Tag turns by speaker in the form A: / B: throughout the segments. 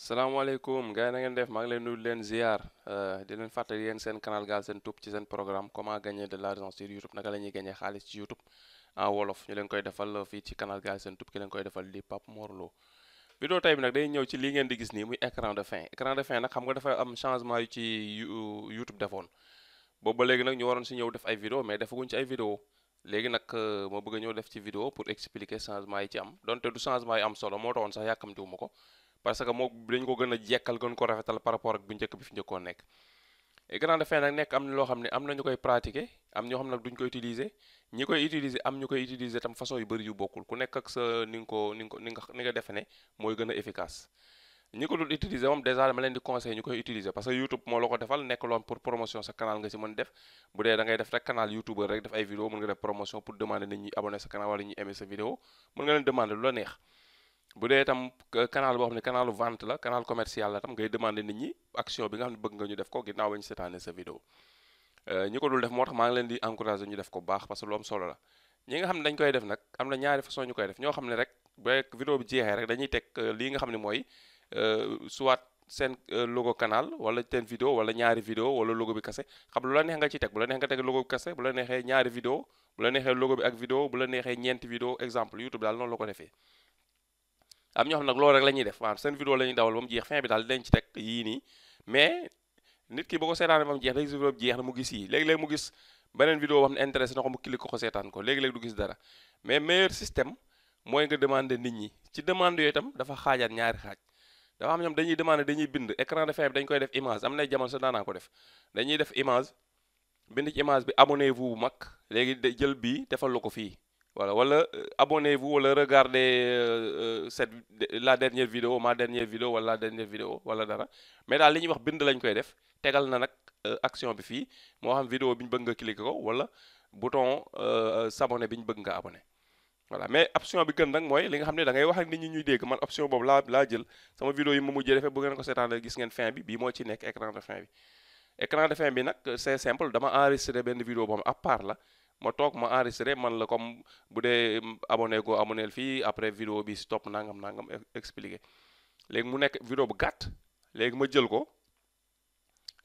A: salaamaaleykum gars yi na ngeen def maa ngi leen nuyu leen ziar di leen fàttali yéen seen canal Galsen Tube ci seen programme comment gagner de l'argent sur YouTube naka la ñuy gagner xaalis ci YouTube en wolof ñu leen koy defal fii ci canal Galsen Tube ki leen koy defal di Pape Morlo. vidéo tey bi nag day ñëw ci lii ngeen di gis nii muy écran de fin nag xam nga dafa am changement yu ci YouTube defoon boobu ba léegi nag ñu waroon si ñëw def ay vidéo mais defaguñ ci ay vidéo léegi nag moo bëgg a ñëw def ci vidéo pour expliquer changement yi ci am donte du changement yi am solo moo taxoon sax yàkkamtiwuma ko parce que moo dañ ko gën a jekkal gën ko rafetal par rapport ak bu njëkk bi fi njëkkoon nekk écran de fin nag nekk am na loo xam ne am na ñu koy pratiquer am ñoo xam nag duñ ko utiliser ñi koy utiliser am ñu koy utiliser tam façon yu bëri yu bokkul ku nekk ak sa ni nga defe ne mooy gën a efficace ñi ko dul utiliser moom déjà dama leen di conseiller ñu koy utiliser parce que YouTube moo la ko defal nekk loon pour promotion sa canal nga si mën def bu dee da ngay def rek canal YouTuber rek def ay vidéo mën nga def promotion pour demander nit ñi abonné sa canal wala ñuy aimer sa vidéo mën nga leen demander lu la neex bu dee itam canal boo xam ne canalu vente la canal commercial la tam ngay demander nit ñi action bi nga xam ne bëgg nga ñu def ko ginnaaw ba ñu seetaane sa vidéo ñi ko dul def moo tax maa ngi leen di encourager ñu def ko baax parce que lu am solo la ñi nga xam ne dañ koy def nag am na ñaari façon ñu koy def ñoo xam ne rek ba vidéo bi jeexee rek dañuy teg lii nga xam ne mooy soit seen logo canal wala seen vidéo wala ñaari vidéo wala logo bi kase xam lu la neex nga ci teg bu la neex nga teg logo bi kase bu la neexee ñaari vidéo bu la neexee logo bi ak vidéo bu la neexee ñeenti vidéo exemple YouTube daal noonu la ko defee am ñoo xam nag loolu rek la ñuy def waaw seen vidéo la ñuy dawal ba mu jeex fin bi daal dinañ ci teg yii nii mais nit ki boo ko seetaanee ba mu jeex léegi si vidéo bi jeex na mu gis yii léegi-léegi mu gis beneen vidéo boo xam ne intéressé na ko mu clique ko seetaan ko léegi-léegi du gis dara mais meilleur système mooy nga demander nit ñi ci demande yooyu itam dafa xaajaat ñaari xaaj dafa am ñoom dañuy demander dañuy bind écran de fin bi dañ koy def image am na jamono sa daanaa ko def dañuy def image bind ci image bi abonnez-vous bu mag léegi jël bii defal la ko fii voilà wala abonnez-vous wala regardez la dernière vidéo ma dernière vidéo wala la dernière vidéo wala dara mais daal li ñuy wax bind lañ koy def tegal na nag action bi fii moo xam vidéo bi ñu bëgg nga cliquer ko wala bouton s'abonner bi ñu bëgg nga abonné voilà mais option bi gën nag mooy li nga xam ne da ngay wax ak nit ñi ñuy dégg man option boobu laa jël sama vidéo yi ma mujjee defee bu ngeen ko seetaan gis ngeen fin bi bii moo ci nekk écran de fin bi écran de fin bi nag c'est simple dama enregistré benn vidéo boo xam à part la ma toog ma enregistré man la comme bu dee abonné go abonnéel fii après vidéo bi stop nangam expliqué léegi mu nekk vidéo bu gàtt léegi ma jël ko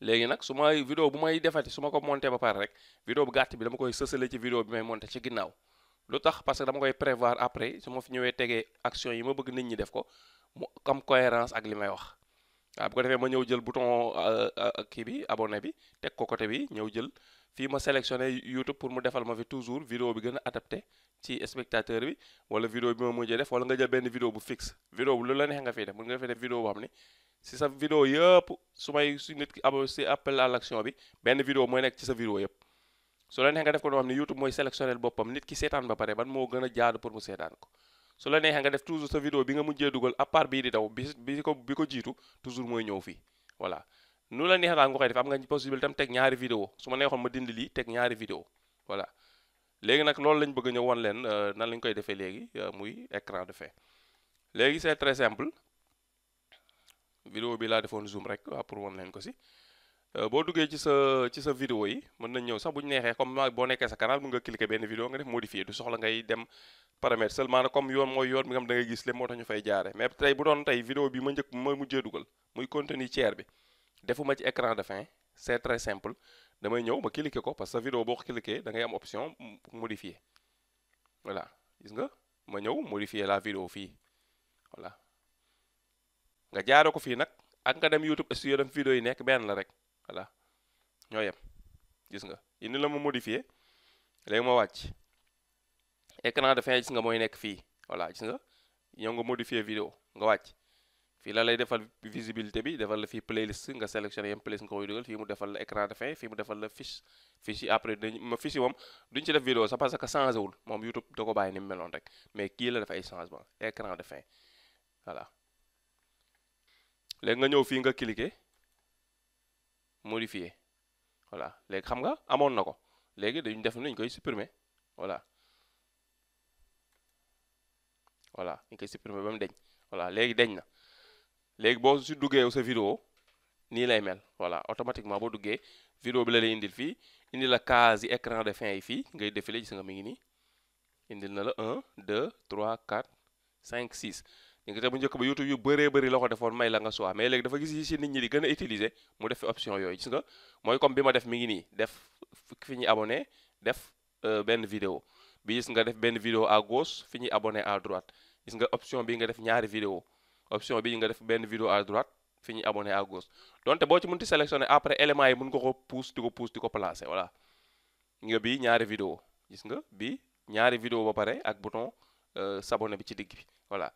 A: léegi nag su may vidéo bu may defati su ma ko monté ba pare rek vidéo bu gàtt bi dama koy sësale ci vidéo bi may monté ci ginnaaw lu tax parce que dama koy prévoir après su ma fi ñëwee tegee action yi ma bëgg nit ñi def ko mu am cohérence ak li may wax waaw bu ko defee ma ñëw jël bouton kii bi abonné bi teg ko côté bi ñëw jël fii ma sélectionné YouTube pour mu defal ma fi toujours vidéo bi gën a adapté ci spectateur bi wala vidéo bi ma mujjee def wala nga jël benn vidéo bu fixe vidéo bu lu la neex nga fiy def mën nga fi def vidéo boo xam ne si sa vidéo yëpp su nit ki si appel à l'action bi benn vidéo mooy nekk ci sa vidéo yëpp su la neex nga def ko noo xam ne YouTube mooy sélectionné boppam nit ki seetaan ba pare ban moo gën a jaadu pour mu seetaan ko su la neexee nga def toujours sa vidéo bi nga mujjee dugal à part bii di daw bi ko jiitu toujours mooy ñëw fii voilà nu la neexee daal nga koy def am nga possibilité tam teg ñaari vidéo su ma neexoon ma dindi lii teg ñaari vidéo voilà léegi nag loolu lañ bëgg a ñëw wan leen nan lañ koy defee léegi muy écran de fin léegi c'est très simple vidéo bi laa defoon zoom rek waaw pour wan leen ko si boo duggee ci sa vidéo yi mën nañ ñëw sax bu ñu neexee comme boo nekkee sa canal mën nga cliquer benn vidéo nga def modifier du soxla ngay dem paramètre seulement nag comme yoon mooy yoon bi nga xam da ngay gis lépp moo tax ñu fay jaare mais tey bu doon tey vidéo bi ma mujjee dugal muy contenu tiers bi defuma ci écran de fin c'est très simple damay ñëw ma cliquer ko parce que vidéo boo ko cliquer da ngay am option modifier voilà gis nga ma ñëw modifier la vidéo fii voilà nga jaare ko fii nag ak nga dem YouTube studio dem vidéo yi nekk benn la rek voilà ñoo yem gis nga indi la ma modifier léegi ma wàcc écran de fin gis nga mooy nekk fii voilà gis nga ñëw nga modifier vidéo nga wàcc fii la lay defal visibilité bi defal la fii playlist nga sélectionné yem playlist nga koy dugal fii mu defal la écran de fin fii mu defal la fiche yi après fiche yi moom duñ ci def vidéo sax parce que changé wul moom YouTube da ko bàyyi ni mu meloon rek mais kii la def ay changement écran de fin voilà léegi nga ñëw fii nga cliquer modifier voilà léegi xam nga amoon na ko léegi dañu def ni ñu koy supprimer voilà ñu koy supprimer ba mu deñ voilà léegi deñ na léegi boo si duggee sa vidéo nii lay mel voilà automatiquement boo duggee vidéo bi la lay indil fii indil la case yi écran de fin yi fii ngay défiler gis nga mi ngi nii indil na la 1 2 3 4 5 6 ñu ngi te bu njëkk ba YouTube yu bëree bëri la ko defoon may la nga choix mais léegi dafa gis yi si nit ñi di gën a utiliser mu def fi option yooyu gis nga mooy comme bi ma def mi ngi nii def fi ñuy abonné def benn vidéo bi gis nga def benn vidéo à gauche fi ñuy abonné à droite gis nga option bi nga def ñaari vidéo option bi nga def benn vidéo à droite fi ñuy abonné à gauche donte boo ci mënti sélectionné après éléments yi mën nga ko pousse di ko placer voilà nga bii ñaari vidéo gis nga bi ñaari vidéo ba pare ak bouton s'abonner bi ci digg bi voilà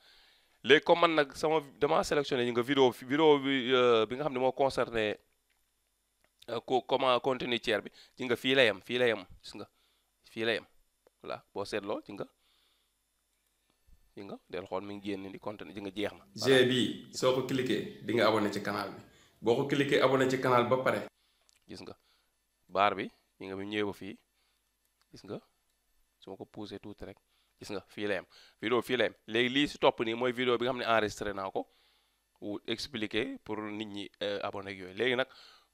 A: léegi comme man nag dama sélectionné yi nga vidéo bi nga xam ne moo concerné comment contenu tiers bi ci nga fii la yem gis nga fii la yem voilà boo seetloo ci nga del xool mi ngi génn di contenu ci nga jeex na. G bi soo ko cliqué di nga abonné ci canal bi boo ko cliqué abonné ci canal ba pare gis nga baar bi yi nga bi ñëwee ba fii gis nga su ma ko poussé tuuti rek gis nga fii la yem vidéo fii la yem léegi lii si topp nii mooy vidéo bi nga xam ne enregistré naa ko ou expliqué pour nit ñi abonné ak yooyu léegi nag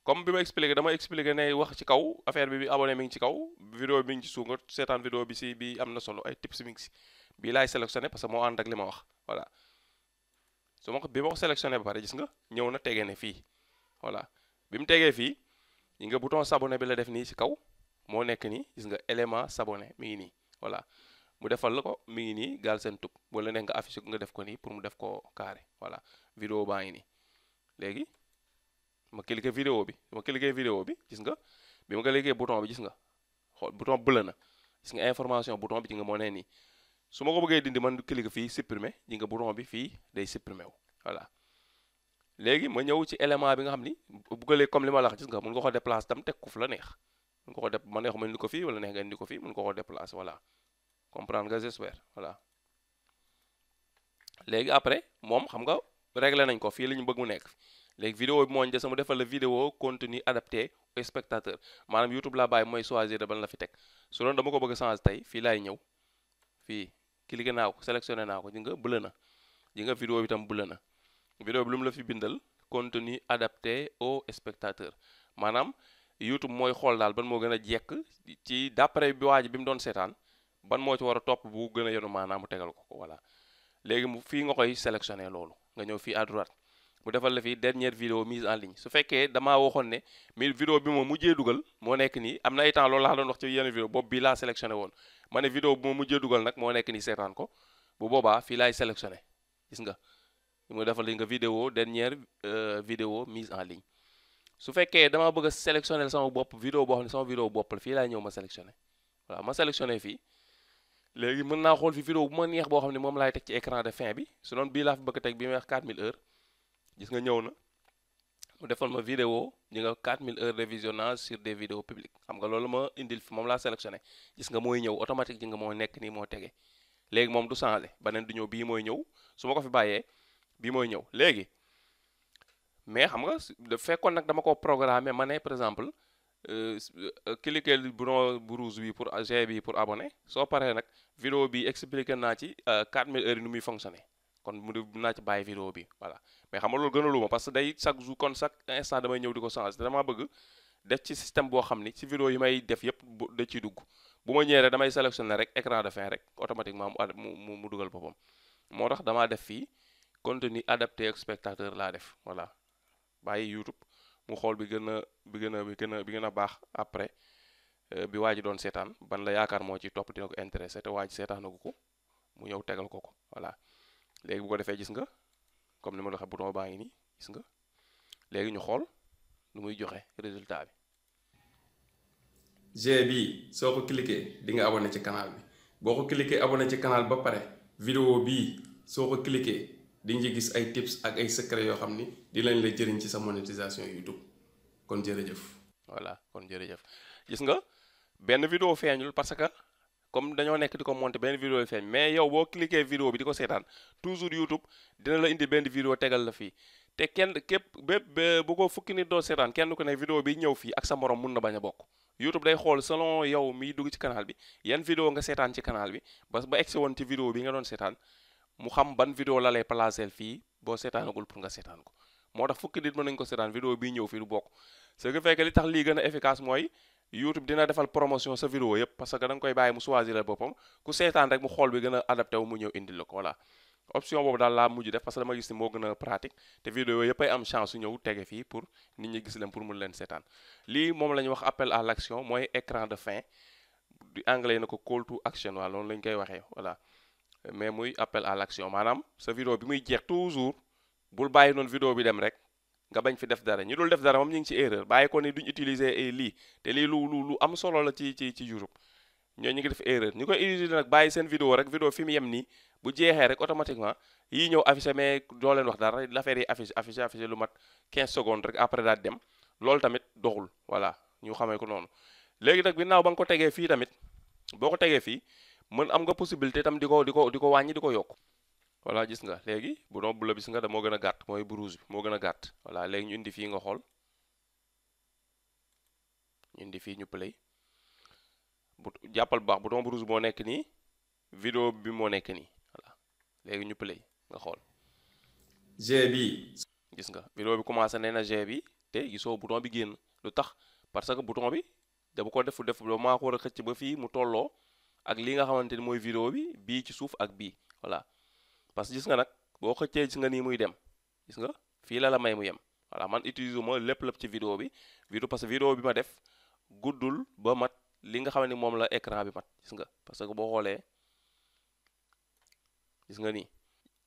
A: comme bi ma expliqué dama expliqué ne wax ci kaw affaire bi abonné mi ngi ci kaw vidéo bi mi ngi ci suuf nga seetaan vidéo bi si bi am na solo ay tips mi ngi si bii laay sélectionné parce que moo ànd ak li ma wax voilà bi ma ko sélectionné ba pare gis nga ñëw na tegee ne fii voilà bi mu tegee fii yi nga bouton s'abonner bi la def nii si kaw moo nekk nii gis nga élément s'abonner mi ngi nii voilà mu defal la ko mi ngi nii Galsen tub wala nekk nga affiché ko nga def ko nii pour mu def ko carré voilà vidéo baa ngi nii léegi ma cliqué vidéo bi gis nga bi ma cliqué bouton bi gis nga xool bouton bleu na gis nga information bouton bi ci nga moo nee nii su ma ko bëggee dindi man cliqué fii supprimer ji nga bouton bi fii day supprimer wu voilà léegi ma ñëw ci élément bi nga xam ni buggalee comme li ma la wax gis nga mun nga ko déplacer tam teg ko fu la neex mun nga ko def ma neex ma indi ko fii wala neex nga indi ko fii mun nga ko déplacer voilà comprendre nga j'espère voilà léegi après moom xam nga réglé nañ ko fii la ñu bëgg mu nekk léegi vidéo bi moo ñu des sama defal la vidéo contenu adapté au spectateur maanaam YouTube laa bàyyi mooy choisir de ban la fi teg su doon dama ko bëgg a changer tey fii laay ñëw fii cliqué naa ko sélectionné naa ko ji nga bleu na ji nga vidéo bi tam bleu na vidéo bi lu mu la fi bindal contenu adapté au spectateur maanaam YouTube mooy xool daal ban moo gën a jekk ci d'après bi waa ji bi mu doon seetaan ban moo ci war a topp bu gën a yenu maanaam mu tegal ko voilà léegi mu fii nga koy sélectionné loolu nga ñëw fii à droite mu defal la fii dernière vidéo mise en ligne su fekkee damaa waxoon ne mi vidéo bi moom mujjee dugal moo nekk nii am na ay temps loolu laa doon wax ci yenn vidéo boobu bii laa sélectionné woon ma ne vidéo bi ma mujjee dugal nag moo nekk nii seetaan ko bu boobaa fii laay sélectionné gis nga mu defal li nga vidéo dernière vidéo mise en ligne su fekkee dama bëgg a sélectionné sama bopp vidéo boo xam ne sama vidéo bopp la fii laay ñëw ma sélectionné voilà ma sélectionné fii léegi mën naa xool fi vidéo bu ma neex boo xam ne moom laay teg ci écran de fin bi su doon bii laa fi bëgg a teg bi may wax 4000 heures gis nga ñëw na mu defal ma vidéo ñi nga 4000 heures de visionnage sur des vidéos publiques xam nga loolu ma indil fi moom laa sélectionné gis nga mooy ñëw automatique ji nga moo nekk nii moo tege léegi moom du changé beneen du ñëw bii mooy ñëw su ma ko fi bàyyee bii mooy ñëw léegi mais xam nga da fekkoon nag dama ko programmer ma ne par exemple cliquer bouton bu rouge bi pour G bi pour abonner soo paree nag vidéo bi expliqué naa ci 4000 heures yi nu muy fonctionner kon mu naa ci bàyyi vidéo bi voilà mais xam nga loolu gënaluma parce que day chaque jour kon chaque instant damay ñëw di ko changer dama bëgg def ci système boo xam ni ci vidéo yi may def yépp da ciy dugg bu ma ñëwee rek damay sélectionner rek écran de fin rek automatiquement mu dugal boppam moo tax damaa def fii contenu adapté ak spectateur laa def voilà bàyyi YouTube mu xool bi gën a baax après bi waa ji doon seetaan ban la yaakaar moo ci topp dina ko intéressé te waa ji seetaanagu ko mu ñëw tegal ko voilà léegi bu ko defee gis nga comme ni ma la waxee bouton baa ngi nii gis nga léegi ñu xool lu muy joxe résultat bi. G bi soo ko cliqué di nga abonné ci canal bi boo ko cliqué abonné ci canal ba pare vidéo bii soo ko cliqué di nga gis ay tips ak ay secret yoo xam ni dinañ la jëriñ ci sa monétisation YouTube kon jërëjëf. voilà kon jërëjëf gis nga benn vidéo feeñul parce que comme dañoo nekk di ko monter benn vidéo yi feeñ mais yow boo cliqué vidéo bi di ko seetaan toujours YouTube dina la indi benn vidéo tegal la fii te kenn bu ko fukki nit doo seetaan kenn ku ne vidéo bi ñëw fii ak sa morom mun na bañ a bokk YouTube day xool selon yow miy dugg ci canal bi yan vidéo nga seetaan ci canal bi ba egsi woon ci vidéo bi nga doon seetaan mu xam ban vidéo la lay placer fii boo seetaanagul pour nga seetaan ko moo tax fukki nit mën nañu ko seetaan vidéo bii ñëw fii du bokk ce qui fait que li tax lii gën a efficace mooy YouTube dina defal promotion sa vidéo yëpp parce que da nga koy bàyyi mu choisir la boppam ku seetaan rek mu xool bi gën a adapté wu mu ñëw indil la ko voilà option boobu daal laa mujj def parce que dama gis ni moo gën a pratique te vidéo yëpp ay am chance su ñëw tege fii pour nit ñi gis leen pour mun leen seetaan lii moom la ñuy wax appel à l'action mooy écran de fin du anglais na ko call to action waaw loolu la ñu koy waxee voilà mais muy appel à l'action maanaam sa vidéo bi muy jeex toujours bul bàyyi noonu vidéo bi dem rek nga bañ fi def dara ñu dul def dara moom ñu ngi ci erreur bàyyi ko ni duñ utiliser lii te lii lu am solo la ci YouTube ñoo ñu ngi def erreur ñu koy utiliser nag bàyyi seen vidéo rek vidéo fi mu yem nii bu jeexee rek automatiquement yii ñëw affiché mais doo leen wax dara l'affaire yi affiché lu mat 15 secondes rek après daal dem loolu tamit doxul voilà ñu xamee ko noonu léegi nag ginnaaw ba nga ko tegee fii tamit boo ko tegee fii mën am nga possibilité tam di ko wàññi di ko yokk voilà gis nga léegi bouton bleu bi gis nga da moo gën a gàtt mooy rouge bi moo gën a gàtt voilà léegi ñu indi fii nga xool ñu indi fii ñu play bu jàppal bu baax bouton rouge moo nekk nii vidéo bi moo nekk nii voilà léegi ñu play nga xool
B: G bi
A: gis nga vidéo bi commencé nee na G bi te gisoo bouton bi génn lu tax parce que bouton bi dama ko def ba maa ko war a xëcc ba fii mu tolloo ak li nga xamante ni mooy vidéo bi bii ci suuf ak bii voilà parce que gis nga nag boo xëccee gis nga nii muy dem gis nga fii la may mu yem voilà man utiliser ma lépp ci vidéo bi parce que vidéo bi ma def guddul ba mat li nga xam ne moom la écran bi mat gis nga parce que boo xoolee gis nga nii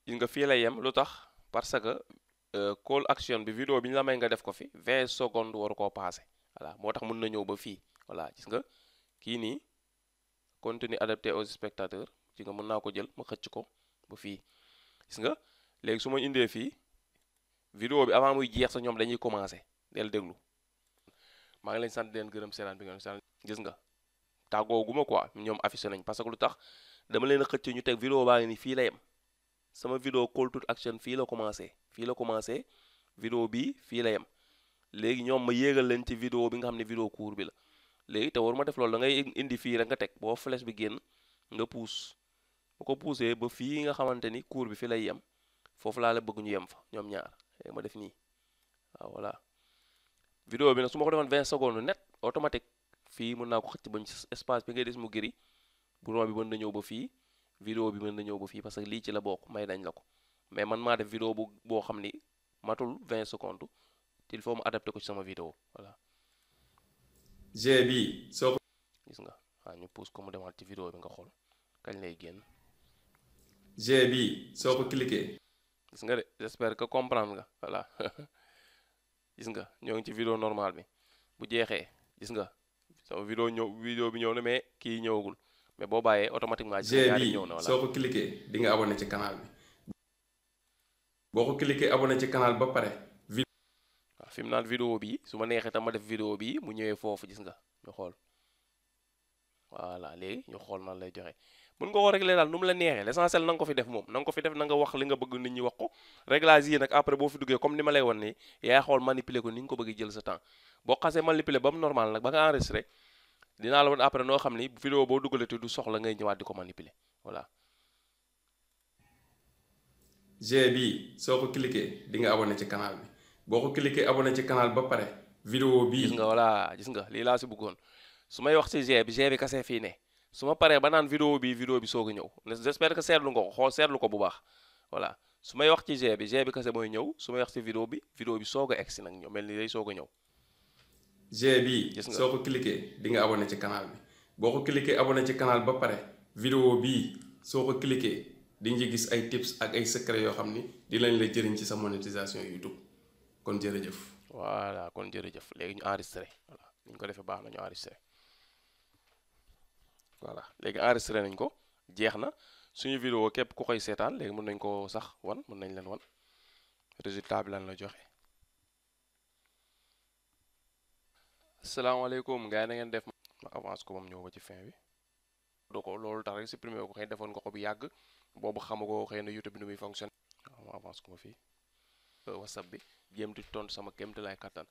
A: gis nga fii lay yem lu tax parce que call action bi vidéo bi ñu la may nga def ko fi 20 secondes waru koo passé voilà moo tax mën na ñëw ba fii voilà gis nga kii nii contenu adapté aux spectateurs ci nga mën naa ko jël ma xëcc ko ba fii gis nga léegi su ma indee fii vidéo bi avant muy jeex sa ñoom dañuy commencé del déglu maa ngi leen sant leen gërëm seetaan bi nga seetaan gis nga tàggooguma quoi ñoom affiché nañ parce que lu tax dama leen a xëcc ñu teg vidéo baa ngi ni fii la yem sama vidéo call to action fii la commencé vidéo bi fii la yem léegi ñoom ma yéegal leen ci vidéo bi nga xam ne vidéo court bi la léegi te waruma def loolu da ngay indi fii rek nga teg boo flèche bi génn nga pousse bu ko poussé ba fii nga xamante ni court bi fi lay yem foofu laa la bëgg ñu yem fa ñoom ñaar ma def nii waaw voilà vidéo bi nag su ma ko defoon 20 secondes net automatique fii mën naa ko xëcc bañ espace bi ngay des mu gëri bouton bi mën na ñëw ba fii vidéo bi mën na ñëw ba fii parce que lii ci la bokk may nañ la ko mais man maa def vidéo boo xam ni matul 20 secondes il faut mu adapté ko ci sama vidéo voilà.
B: G bi soo ko
A: gis nga waaw ñu pousse ko mu demaat ci vidéo bi nga xool kañ lay génn.
B: G bi soo ko cliqué.
A: gis nga de j'espère que comprendre nga voilà gis nga ñoo ngi ci vidéo normale bi bu jeexee gis nga sama vidéo bi ñëw na mais kii ñëwagul mais boo bàyyee automatiquement.
B: G bi soo ko cliqué di nga abonné ci canal bi boo ko cliqué abonné ci canal ba pare.
A: waaw fi mu naan vidéo bi su ma neexee tam ma def vidéo bi mu ñëwee foofu gis nga ñu xool voilà léegi ñu xool nan lay joxe mën nga ko régler daal nu mu la neexee l'essentiel na nga ko fi def moom na nga ko fi def na nga wax li nga bëgg nit ñi wax ko réglage yi nag après boo fi duggee comme ni ma lay wan nii yaay xool manipuler ko ni nga ko bëgg jël sa temps boo xasee manipuler ba mu normal nag ba nga enregistré dinaa la woon après noo xam ni vidéo boo dugalee du soxla ngay ñëwaat di ko manipuler voilà.
B: G bi soo ko cliqué di nga abonné ci canal bi boo ko cliqué abonné ci canal ba pare. vidéo bii
A: gis nga voilà gis nga lii laa si bëggoon su may wax ci G bi kase fii ne su ma paree ba naan vidéo bi soog a ñëw j'espère que seetlu nga ko xool seetlu ko bu baax voilà su may wax ci G bi kase mooy ñëw su may wax ci vidéo bi soog a egsi nag ñëw mel ni day soog a ñëw.
B: G bi soo ko cliqué di nga abonné ci canal bi boo ko cliqué abonné ci canal ba pare. vidéo bii soo ko cliqué di nga gis ay tips ak ay secret yoo xam ni di lañ la jëriñ ci sa monétisation YouTube kon jërëjëf.
A: voilà kon jërëjëf léegi ñu enregistré voilà ni ñu ko defee baax na ñu enregistré voilà léegi enregistré nañ ko jeex na suñu vidéo képp ku koy seetaan léegi mën nañ ko sax mën nañ leen wan résultat bi lan la joxe. asalaamaaleykum gars yi na ngeen def ma avance ko moom ñëw ba ci fin bi. do ko loolu tax rek supprimé ko xëy defoon nga ko bu yàgg boobu xamagoo xëy na YouTube bi nu muy fonctionné waaw ma avance ko ma fii WhatsApp bi jéem di tontu sama kéemte lay kattan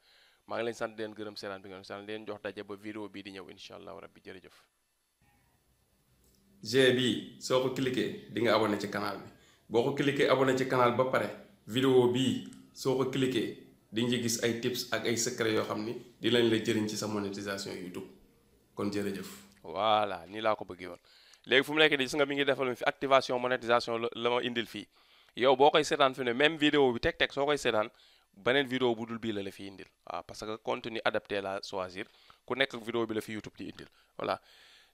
A: maa ngi leen sant leen gërëm seetaan bi nga seetaan leen jox daje ba vidéo bii di ñëw incha allah rabbi jërëjëf.
B: G bi soo ko cliqué di nga abonné ci canal bi boo ko cliqué abonné ci canal ba pare. vidéo bii soo ko cliqué di nga gis ay tips ak ay secret yoo xam ni di lañ la jëriñ ci sa monétisation YouTube kon jërëjëf.
A: voilà nii laa ko bëggee woon léegi fu mu nekk di gis nga mi ngi defal fi activation monétisation la ma indil fii yow boo koy seetaan fi ne même vidéo bi teg soo koy seetaan beneen vidéo bu dul bii la fi indil waaw parce que contenu adapté la choisir ku nekk ak vidéo bi la fi YouTube di indil voilà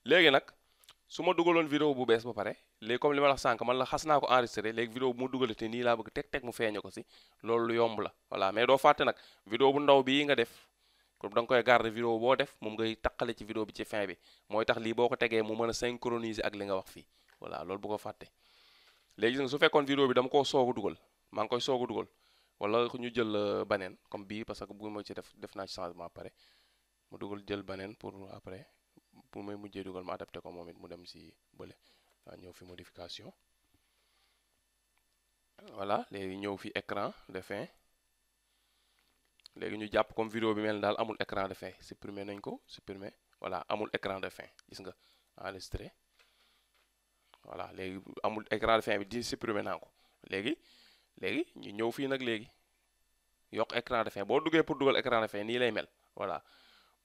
A: léegi nag su ma dugaloon vidéo bu bees ba pare léegi comme li ma la sànq man la xas naa ko enregistré léegi vidéo bu mu dugalate nii laa bëgg teg mu feeñe ko si loolu lu yomb la voilà mais doo fàtte nag vidéo bu ndaw bii nga def comme da nga koy garder vidéo boo def moom ngay taqale ci vidéo bi ci fin bi mooy tax lii boo ko tegee mu mën a synchroniser ak li nga wax fii voilà loolu bu ko fàtte léegi su fekkoon vidéo bi dama koo soog a dugal maa ngi koy soog a dugal wala ñu jël baneen comme bii parce que bu ma ci def naa ci changement pare mu dugal jël baneen pour après bu may mujjee dugal ma adapté ko moom it mu dem si bële waa ñëw fi modification voilà léegi ñëw fi écran de fin léegi ñu jàpp comme vidéo bi mel daal amul écran de fin supprimer nañ ko supprimer voilà amul écran de fin gis nga enregistré voilà léegi amul écran de fin bi di supprimer naa ko léegi ñu ñëw fii nag léegi yokk écran de fin boo duggee pour dugal écran de fin nii lay mel voilà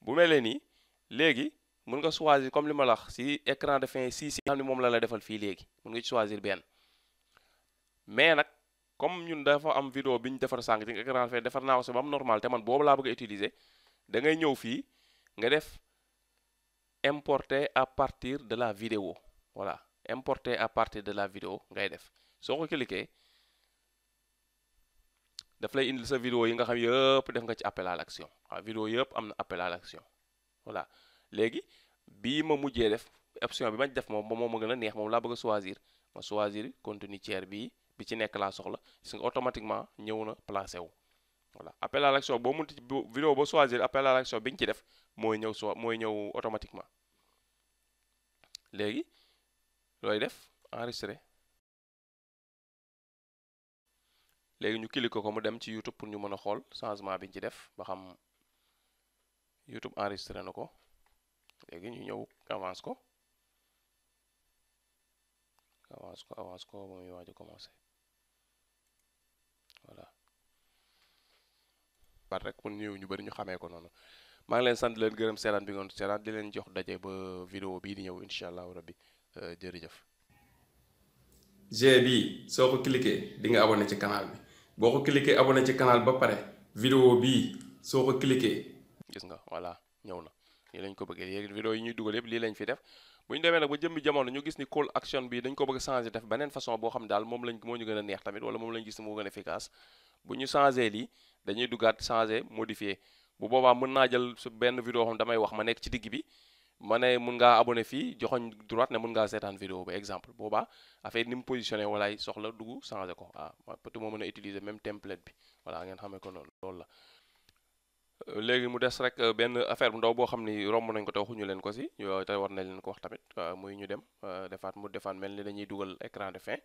A: bu melee nii léegi mën nga choisir comme li ma la wax si écran de fin si xam ne moom la defal fii léegi mën nga ci choisir benn mais nag comme ñun dafa am vidéo bi ñu defar sànq ci écran de fin defar naa ko si ba am normal te man boobu laa bëgg a utiliser da ngay ñëw fii nga def importer à partir de la vidéo voilà importer à partir de la vidéo ngay def soo ko cliquer daf lay indil sa vidéo yi nga xam yëpp def nga ci appel à l'action waaw vidéo yëpp am na appel à l'action voilà léegi bii ma mujjee def option bi ma def moom ma gën a neex moom laa bëgg a choisir ma choisir contenu tiers bi ci nekk laa soxla gis nga automatiquement ñëw na placé wu voilà appel à l'action boo munti vidéo boo choisir appel à l'action bi ñu ci def mooy ñëw automatiquement léegi looy def enregistrer léegi ñu cliquer ko mu dem ci YouTube pour ñu mën a xool changement bi ñu ci def ba xam YouTube enregistré na ko léegi ñu ñëw avance ko ba muy waaj a commencé voilà par rek pour ñu bëri ñu xamee ko noonu maa ngi leen sant leen gërëm seetaan bi ngoon seetaan di leen jox daje ba vidéo bii di ñëw incha allahu rabbi jërëjëf
B: G bii soo ko cliquer di nga abonné ci canal bi boo ko cliquer abonné ci canal ba pare vidéo bii soo ko cliquer
A: gis nga voilà ñëw na lii lañ ko bëggee léegi vidéo yi ñuy dugal yëpp lii lañ fi def bu ñu demee nag ba jëmmi jamono ñu gis ni call action bi dañ ko bëgg changer def beneen façon boo xam daal moo ñu gën a neex tamit wala moom lañ gis ni moo gën a efficace bu ñu changer lii dañuy duggaat changer modifier bu boobaa mën naa jël su benn vidéo xam damay wax ma nekk ci digg bi ma ne mun ngaa abonné fii joxoñ droite ne mun ngaa seetaan vidéo ba exemple boobaa affaire ni mu positionné walaay soxla dugg changer ko peut-être moo mën a utiliser même template bi voilà ngeen xamee ko noonu loolu la léegi mu des rek benn affaire bu ndaw boo xam ni romb nañ ko te waxuñu leen ko si te war nañ leen ko wax tamit muy ñu dem defaat mel ni dañuy dugal écran de fin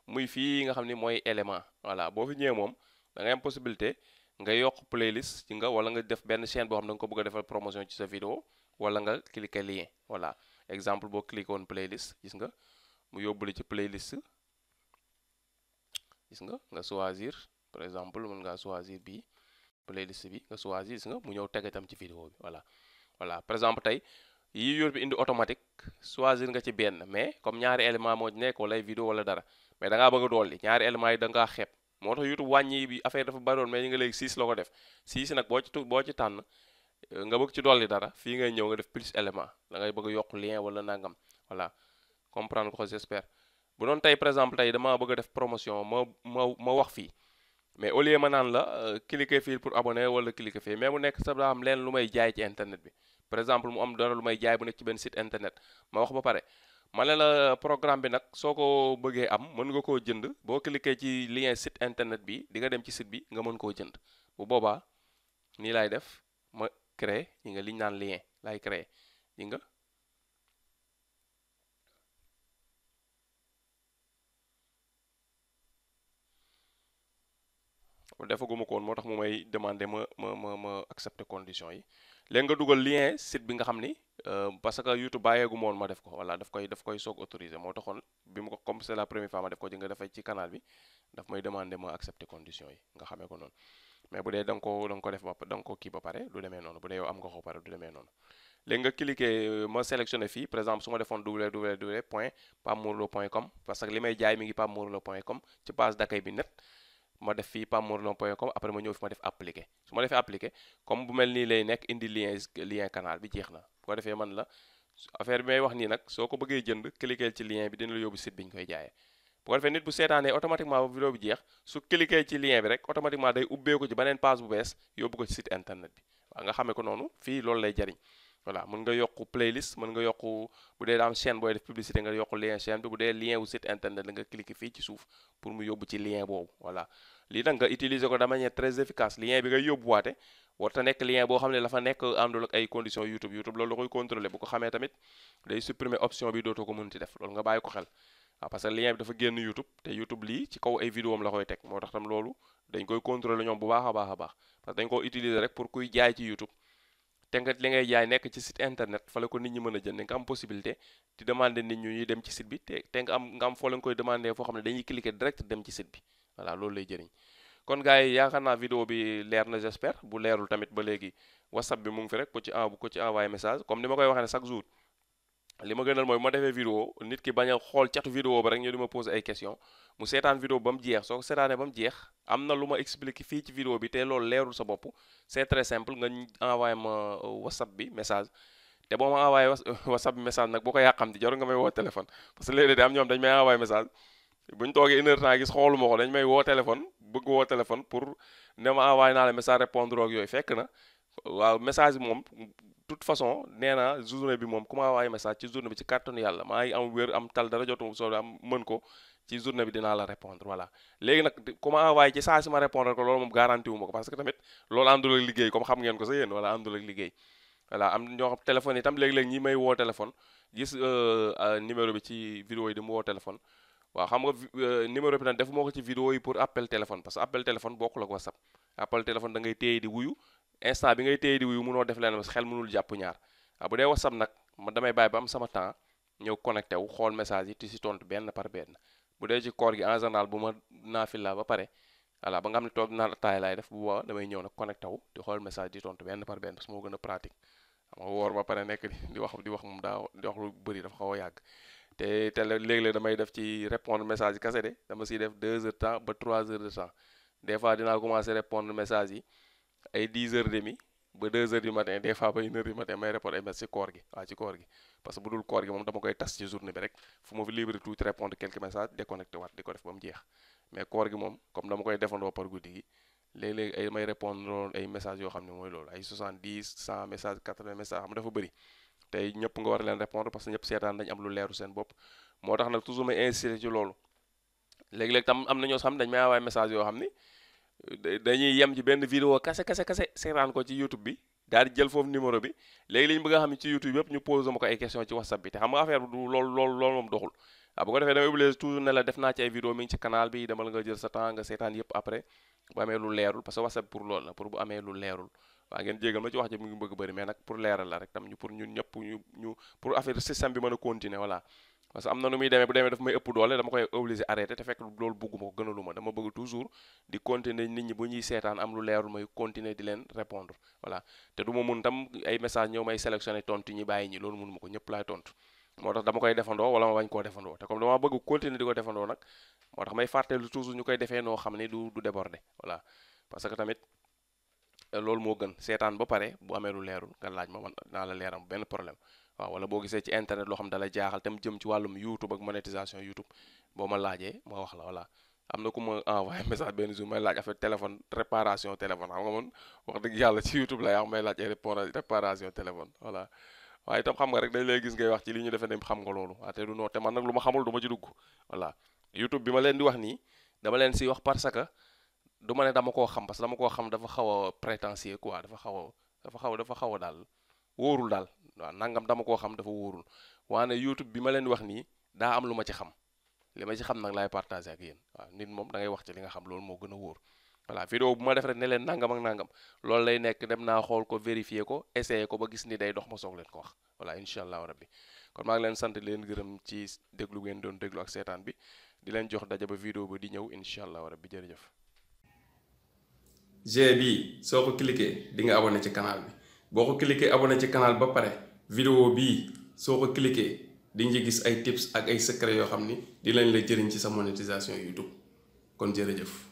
A: muy fii nga xam ni mooy élément voilà boo fi ñëwee moom da ngay am possibilité nga yokk playlist ci nga wala nga def benn chaîne boo xam ne da nga ko bëgg a defal promotion ci sa vidéo wala nga cliquer lien voilà exemple boo cliquer woon playlist gis nga mu yóbbuli ci playlist gis nga choisir par exemple mën ngaa choisir bii playlist bi nga choisir gis nga mu ñëw teg itam ci vidéo bi voilà par exemple tey yi yor bi indi automatique choisir nga ci benn mais comme ñaari élément moo nekk wala ay vidéo wala dara mais da ngaa bëgg a dolli ñaari éléments yi da ngaa xeeb moo tax YouTube wàññi bi affaire dafa bari woon mais ñi nga léegi 6 la ko def 6 nag boo ci tànn nga bëgg ci dolli dara fii ngay ñëw nga def plus élément da ngay bëgg a yokk lien wala nangam voilà comprendre ko j'espère bu doon tey par exemple tey dama bëgg a def promotion ma wax fii mais au lieu ma naan la cliquer fii pour abonner wala cliquer fii mais mu nekk sa daa am leen lu may jaay ci internet bi par exemple mu am dara lu may jaay bu nekk ci benn site internet ma wax ba pare ma ne la programme bi nag soo ko bëggee am mën nga koo jënd boo cliquer ci lien site internet bi di nga dem ci site bi nga mën koo jënd bu boobaa nii laay def ma créer yi nga liñ naan lien laay créer yi nga defaguma ko woon moo tax mu may demander ma accepter conditions yi léegi nga dugal lien site bi nga xam ni parce que YouTube bàyyeegu ma woon ma def ko voilà daf koy soog autoriser moo taxoon bi mu ko comme c'est la première fois ma def ko ji nga defay ci canal bi daf may demander ma accepter conditions yi nga xamee ko noonu mais bu dee da nga ko def ba da nga ko kii ba pare du demee noonu bu dee yow am nga ko pare du demee noonu léegi nga cliquer ma sélectionné fii par exemple su ma defoon www.papemorlo.com parce que li may jaay mi ngi papemorlo.com ci page d'accueil bi net ma def fii papemorlo.com après ma ñëw fi ma def appliquer su ma defee appliquer comme bu mel nii lay nekk indi lien canal bi jeex na bu ko defee man la affaire bi may wax nii nag soo ko bëggee jënd cliquer ci lien bi dina la yóbbu site bi ñu koy jaayee bu ko defee nit bu seetaanee automatiquement ba vidéo bi jeex su cliquer ci lien bi rek automatiquement day ubbeeku ci beneen page bu bees yóbbu ko ci site internet bi waaw nga xamee ko noonu fii loolu lay jariñ voilà mën nga yokk playlist mën nga yokk bu dee am chaîne booy def publicité nga yokk lien chaîne bi bu dee lien wu site internet la nga cliquer fii ci suuf pour mu yóbbu ci lien boobu voilà lii nag nga utiliser ko de manière très efficace lien bi ngay yóbbuwaate warta nekk lien boo xam ne dafa nekk àndul ak ay conditions YouTube loolu la koy contrôler bu ko xamee tamit day supprimer option bi dootoo ko mënti def loolu nga bàyyi ko xel waaw parce que lien bi dafa génn YouTube te YouTube lii ci kaw ay vidéo am la koy teg moo tax tam loolu dañ koy contrôler ñoom bu baax a baax a baax parce que dañ ko utiliser rek pour kuy jaay ci YouTube te nga li ngay jaay nekk ci site internet fa la ko nit ñi mën a jënd nga am possibilité di demander nit ñuy dem ci site bi te nga am foo leen koy demander foo xam ne dañuy cliquer direct dem ci site bi voilà loolu lay jëriñ kon gars yi yaakaar naa vidéo bi leer na j'espère bu leerul tamit ba léegi WhatsApp bi mu ngi fi rek ko ci envoyé message comme ni ma koy waxee ne chaque jour li ma gënal mooy bu ma defee vidéo nit ki bañ a xool catu vidéo ba rek ñu di ma poser ay question mu seetaan vidéo ba mu jeex soo ko seetaanee ba mu jeex am na lu ma expliqué fii ci vidéo bi te loolu leerul sa bopp c'est très simple nga envoyé ma WhatsApp bi message te boo ma envoyé WhatsApp bi message nag boo ko yàqamti jarul nga may woo téléphone parce que léeg-léeg am ñoom dañ may envoyé message bu ñu toogee une heure temps gis xooluma ko dañ may woo téléphone bëgg woo téléphone pour ne ma envoyé naa la message répondre ak yooyu fekk na waaw message bi moom toute façon nee naa journée bi moom ku ma envoyé message ci journée bi ci kàttanu yàlla maa ngi am wér am tal dara jotu soo am mën ko ci journée bi dinaa la répondre voilà léegi nag ku ma envoyé ci saa si ma répondre ko loolu moom garanti wu ma ko parce que tamit loolu àndul ak liggéey comme xam ngeen ko sa yéen wala àndul ak liggéey voilà am ñoo xam téléphone itam léeg-léeg ñi may woo téléphone gis numéro bi ci vidéo yi di mu woo téléphone waaw xam nga numéro bi nag def moo ko ci vidéo yi pour appel téléphone parce que appel téléphone bokkul ak WhatsApp appel téléphone da ngay téye di wuyu instant bi ngay téye di wuyu mënoo def leen parce que xel mënul jàpp ñaar waaw bu dee WhatsApp nag man damay bàyyi ba am sama temps ñëw connecté wu xool message yi te si tontu benn par benn bu dee ci koor gi en général bu ma naafila ba pare voilà ba nga xam ne toog naan taay laay def bu boobaa damay ñëw nag connecté wu di xool message di tontu benn par benn parce que moo gën a pratique xam nga woor ba pare nekk di wax moom daa di wax lu bëri dafa xaw a yàgg te léeg-léeg damay def ci répondre message yi kase de dama siy def 2 heures de temps ba 3 heures de temps des fois dinaa commencer répondre message yi ay 10 heures demi ba 2 heures du matin des fois ba 1 heure du matin may répondre ay message ci koor gi waaw ci koor gi parce que bu dul koor gi moom dama koy tas ci journée bi rek fu ma fi libre tuuti répondre quelques messages déconnecté waat di ko def ba mu jeex mais koor gi moom comme dama koy defandoo par guddi gi léeg-léeg ay may répondre ay messages yoo xam ne mooy loolu ay 70 100 messages 80 messages xam dafa bëri tey ñëpp nga war a leen répondre parce que ñëpp seetaan dañu am lu leeru seen bopp moo tax nag toujours may insister ci loolu léegi-léeg tam am na ñoo xam dañ may envoyer message yoo xam ni dañuy yem ci benn vidéo kase seetaan ko ci YouTube bi daal di jël foofu numéro bi léegi li ñu bëgg a xam ne ci YouTube yëpp ñu posé ma ko ay question ci WhatsApp bi te xam nga affaire bi du loolu moom doxul waaw bu ko defee damay obligé toujours ne la def naa ci ay vidéo mi ngi ci canal bi demal nga jël sa temps nga seetaan yëpp après bu amee lu leerul parce que WhatsApp pour loolu la pour bu amee lu leerul waaw ngeen jégal ma ci wax ji mu ngi bëgg bëri mais nag pour leeral la rek tam ñu pour ñun ñëpp ñu pour affaire système bi mën a continuer voilà parce que am na nu muy demee bu demee daf may ëpp doole dama koy obligé arrêté te fekk loolu bëgguma ko gënaluma dama bëgg toujours di continuer nit ñi bu ñuy seetaan am lu leerul may continuer di leen répondre voilà te du ma mun tam ay message ñëw may sélectionné tontu ñi bàyyi ñi loolu mënuma ko ñëpp laay tontu moo tax dama koy defandoo wala ma bañ koo defandoo te comme dama bëgg continuer di ko defandoo nag moo tax may fàttelu toujours ñu koy defee noo xam ne du déborder voilà parce que tamit loolu moo gën seetaan ba pare bu amee lu leerul nga laaj ma man naa la leeram benn problème waaw wala boo gisee ci internet loo xam ne dalay jaaxal tam jëm ci wàllum YouTube ak monétisation YouTube boo ma laajee ma wax la voilà am na ku ma envoyé message benn jour may laaj affaire téléphone réparation téléphone xam nga man wax dëgg yàlla ci YouTube la yaa may laaj ay réparation téléphone voilà waaye itam xam nga rek dañ lay gis ngay wax ci li ñu defee ne xam nga loolu waaw te du noo te man nag lu ma xamul du ma ci dugg voilà YouTube bi ma leen di wax nii dama leen si wax parce que du ma ne dama koo xam parce que dama koo xam dafa xaw a prétentieux quoi dafa xaw a daal wóorul daal waaw nangam dama koo xam dafa wóorul waane YouTube bi ma leen di wax nii daa am lu ma ci xam li ma ci xam nag laay partagé ak yéen waaw nit moom da ngay wax ci li nga xam loolu moo gën a wóor voilà vidéo bu ma def rek ne leen nangam ak nangam loolu lay nekk dem naa xool ko vérifier ko essayer ko ba gis ni day dox ma soog leen ko wax voilà incha allahu rabbi kon maa ngi leen sant leen gërëm ci déglu ngeen doon déglu ak seetaan bi di leen jox daje ba vidéo ba di ñëw incha allahu rabbi jërëjëf.
B: G bi soo ko cliquer di nga abonné ci canal bi boo ko cliquer abonné ci canal ba pare vidéo bii soo ko cliquer di nga gis ay tips ak ay secret yoo xam ni dinañ la jëriñ ci sa monétisation YouTube kon jërëjëf.